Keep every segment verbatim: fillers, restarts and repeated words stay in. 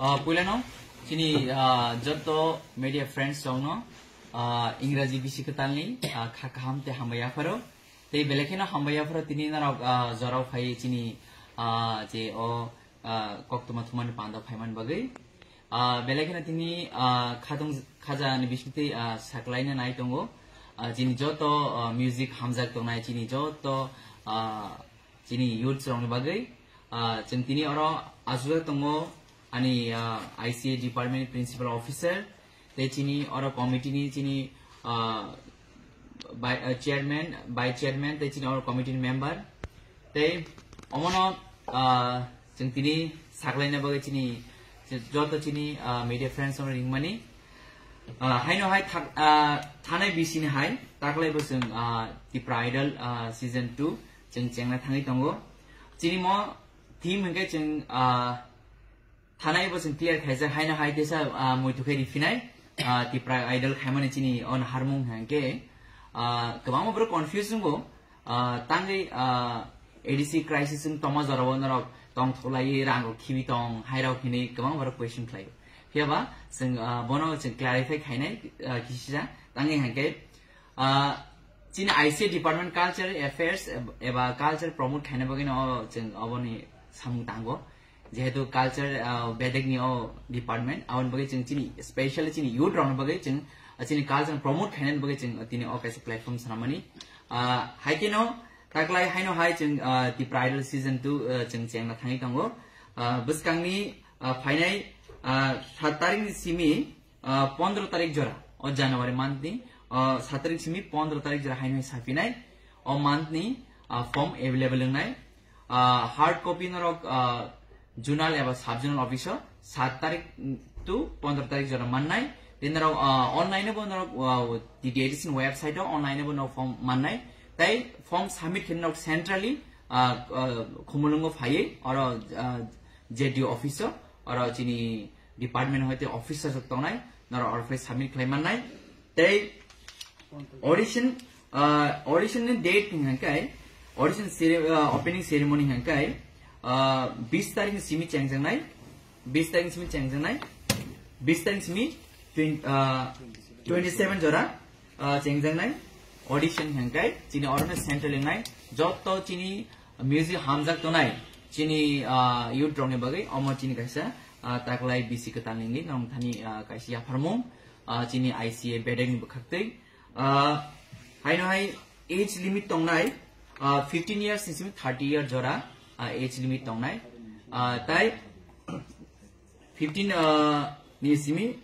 Ah, puilano chini, ah, joto media friends rokno, ah, Ingraji bisi kwtalni, ah, kha kaham tei hambai yapharo. Tei belai kheno hambai yapharo tini norok, ah, jorao phai chini, ah, je o, ah, koktwma thumani panda phaiman bagwi. Ah, belai kheno tini, ah, khatung khaja ni bisingtwi, ah, saklaina nai tongo. Ah, chini joto, ah, music hamjak tongnai chini joto, ah, chini youth rokni bagwi. Ah, chwng tini oro aswk tongo ani, ah, I C A department principal officer, tei chini oro committee ni chini, ah, by, ah, chairman, by chairman, tei chini oro committee ni member. Tei omono, ah, chwng tini saklaina bagwi chini joto chini, ah, media friends rokno ringmani. Ah, haino hai thak-, ah, thanai bisini hai taklai bo chwng, ah, Tipra Idol, ah, season two chwng chengna thangwi tongo. Chini mo theme hwnkhe chwng, ah, thanai bo chwng clear khaijak haino hai tesa, ah, muitu khe riphinai, ah, Tipra Idol khaimani chini on harmung hwnkhe, ah, kwbangma borok confuse wngo. Ah, tangwi, ah, A D C crisis wng tongma jorao norok tong thulaiwi rang rok khibi tong hai rok hinwi kwbang borok question khlaio. Phiyaba chwng, ah, bono chwng clarify khainai, ah, kisisa tangwi hwnkhe, ah, chini I C A department culture affairs eb-, eba culture promote khaina bagwi no chwng oboni samung tango. Jehetu culture, ah, bedek ni o department, aboni bagwi chwng chini, specially chini youth rokni bagwi chwng, ah, chini culture promote khainani bagwi chwng, ah, tini o kaisa platform swnamani. Ah, hai kheno taklai haino hai chwng, ah, Tipra Idol season two, ah, chwng chengna thangwi tongo. Ah, bwskangni, ah, phainai, ah, saat tarikni simi, ah, pondro tarik jora, o January month ni, ah, saat tarik simi pondro tarik jora haino hai sapinai, o month ni, ah, form available wngnai. Ah, hard copy norok, ah, zonal eba sub zonal office o saat tarik to pondro tarik jora mannai. Tei norok, ah, online bo norok, ah, T T A D C ni website o online bo norok form mannai. Tei form submit khe norok centrally, ah, ah, Khumulwngo phaiwi oro, ah, J D O office o, oro chini department hoite officer rok tongnai, norok oro phai submit khlai mannai. Tei audition, ah, audition ni date hingkha kai, audition cere-, ah, opening ceremony hingkha kai, ah, bis tarik ni simi chengjaknai, bis tarik ni simi chengjaknai, bis tarik ni simi twenty, ah, twenty seven jora, ah, chengjaknai audition hingkha kai, chini oro no central wngnai, joto chini music hamjak tongnai, chini, ah, youth rokni bagwi omo chini kaisa, ah, taklai bisi kwtal nini nong thani, ah, kaisa yapharmung, ah, chini I C A bedek ni bwkhaktwi. Ah, haino hai age limit tongnai, ah, fifteen years ni simi thirty year jora, ah, age limit tongnai. Ah, tai fifteen, ah, ni simi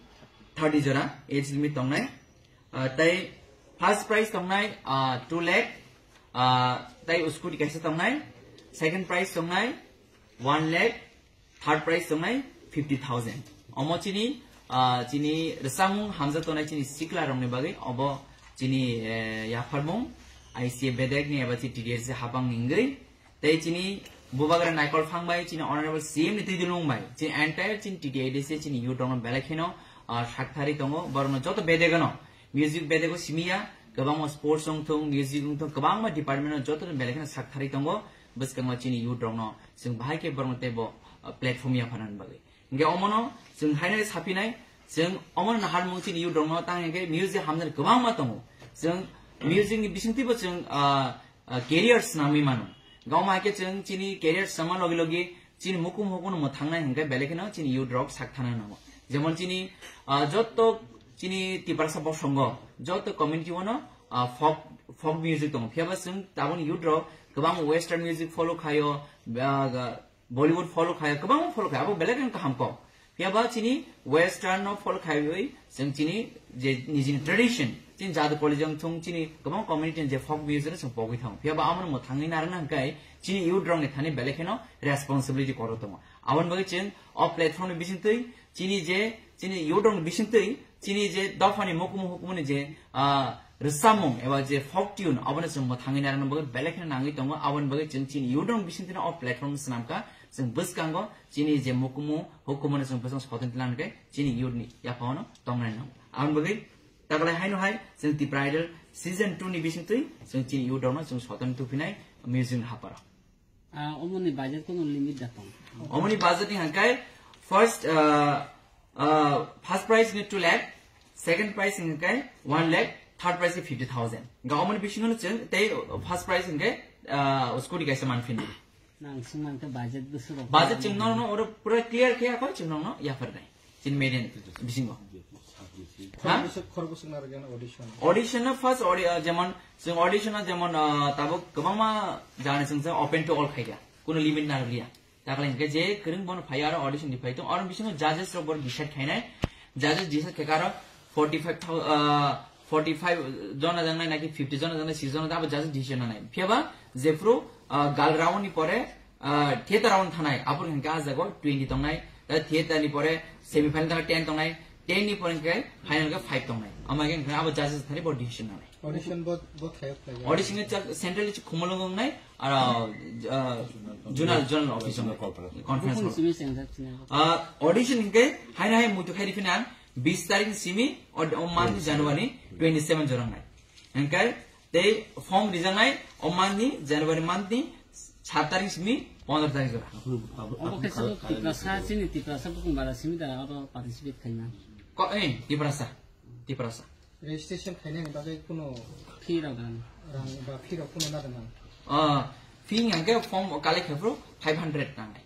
thirty jora age limit tongnai. Ah, tai first prize tongnai, ah, two lakh, ah, tai scooty kaisa tongnai, second prize tongnai one lakh, third prize tongnai fifty thousand. Omo chini, ah, chini rwchapmung hamjak tongnai chini sikla rokni bagwi obo chini, eh, yapharmung I C A bedek ni eba chini T D S C hapang ni wngwi. Tei chini bubagra Naikol Phang bai, chini honorable C M ni twi dulung bai, chini entire chini T D A D C chini youth rokno belai kheno, ah, sakthari tongo, borokno joto bedegano, music bedego simiya, kwbangma sports wng thung, music wng thung, kwbangma department no joto belai kheno sakthari tongo, bwskango chini youth rokno, chwng bahai khe borokno teibo, ah, platform yapharnani bagwi. Hingke omono chwng haino sapinai, chwng omono naharmung chini youth rokno tang hingke music hamjani kwbangma tongo. Chwng music ni bisingtwibo chwng, ah, ah, career swnamwi mano. Gawma hai khe chwng chini career swnamma logi logi chini mukum hukuno mwthangnai hingke belai kheno chini youth rok sak thana nango. Jemon chini, ah, jotto chini Tiprasa bosongo, jotto community ono, ah, folk, folk music tongo. Phiyaba chwng taboni youth rok kwbang western music follow khaio, ah, Bollywood follow khaya, kwbangma follow khaya, abo belai khe kaham kok. Phiyaba chini western no follow khaiwi, chwng chini je nijini tradition, chini jadu kolijang thung chini kwbang community ni je folk music no chwng pogwi thango. Phiyaba amo no mwthangwi narwkna hwnkhe chini youth rok ni thani belai kheno responsibility kwrwi tongo. Aboni bagwi chwng o platform ni bisingtwi chini je, chini youth rok ni bisingtwi chini je dophani mukumu hukumuni je, ah, rwchapmung eba je folk tune, abono chwng mwthangwi narwkna bagwi belai kheno nangwi tongo. Aboni bagwi chwng chini youth rok ni bisingtwi o platform swnamkha, chwng bwskango chini je mukumu hukumuni chwng bwskango soton tlang khe chini youth ni yaphano tongnai nango. Aboni bagwi taklai haino hai chwng Tipra Idol season two ni bisingtwi chwng chini youth rokno chwng soton tuphinai music ni haparo. Ah, omoni budget kono limit da tong? Omoni budget ni hangkai First, uh, uh, first prize ni two lakh, second prize hingke one lakh, third prize ke fifty thousand. Ga omoni bisingo no chwng tei first prize hingke, uh, scooty kaisa manphini. Nang sing man ke budget busu rok. Budget chwng no no oro pura clear khe ako chwng no no yaphar nai. Chin median bisingo. Ha? Khorok bwswk, khorok bwswk narwkya audition. Audition no first audi-, uh, jemon chwng audition no jemon, uh, tabuk kwbangma jani chwng open to all khaikha. Kuno limit narwkya. Takle hingke je kwrwng bono phai aro audition ni phai tong. Oro bisingo judges rok bor decide khainai. Judges decide khe aro forty five thousand, uh, forty five jona jangnai naki fifty jona jangnai, six jona abo judges decision nanai. Phiyaba jephru, uh, gal round ni pore, uh, theater round thanai. Abor hingke ah jago twenty tongnai. Da theater ni pore semi final thanai ten tongnai. Ten ni pore hingke final ke five tongnai. Ama hingke abo judges thani bor decision nanai. Audition bo, bo thayok thayok. Audition ni chak central ni khumulung nai, aro, uh, zonal, zonal office nai. Conference hall. Bukhung simi sengsa sini. Uh, audition hingke haina hai muitu khai rifina bis tarik simi o, o month ni January twenty seven jorang nai. Hingke tei form rijang nai o month ni January month ni sat tarik simi pondro tarik jora. Obo khe sabo Tiprasa, chini Tiprasa bukhung bara simi da oro participate khaina. Ko, eh, Tiprasa. Tiprasa. Registration khainani bagwi kuno Fee rok nang. Rang ba fee rok kuno nada nang. Ah, fee hingke form collect khe phuru five hundred nangnai.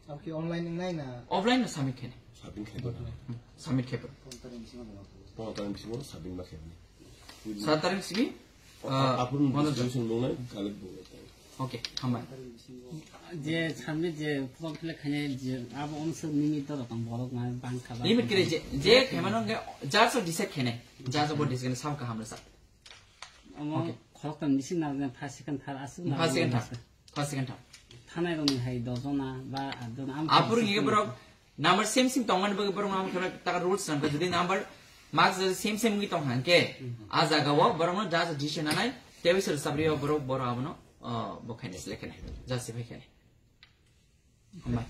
Abki online nai na? Offline no submit khe. Submit khe. Hmm, submit khe. Pondro tarik bisingo submit ma khe. Sat tarik simi, ah, apur pondro tarik. Registration nungnai collect bo. Okay, hambai. Je samne je form fill up khainai je abo onse limit to rokam borok na bangkha ba. Limit kre je, je khemano nge jar so decide khene. Jar so bo decide khene sam kaham resa. Omo Okay. Khorok tam bisi na first second third asuk na. First second third. First second third. Thanai roni hai dojona ba adona am. Apur nge borok number same same tongmani bagwi borok no khe taka rules nang jodi number marks jodi same same ngi tong hangke a jaga o borok no ja ja decision nanai tebisar sabri o borok borok abono, uh, bo khaini select khaini ja se phai khaini. Hambai.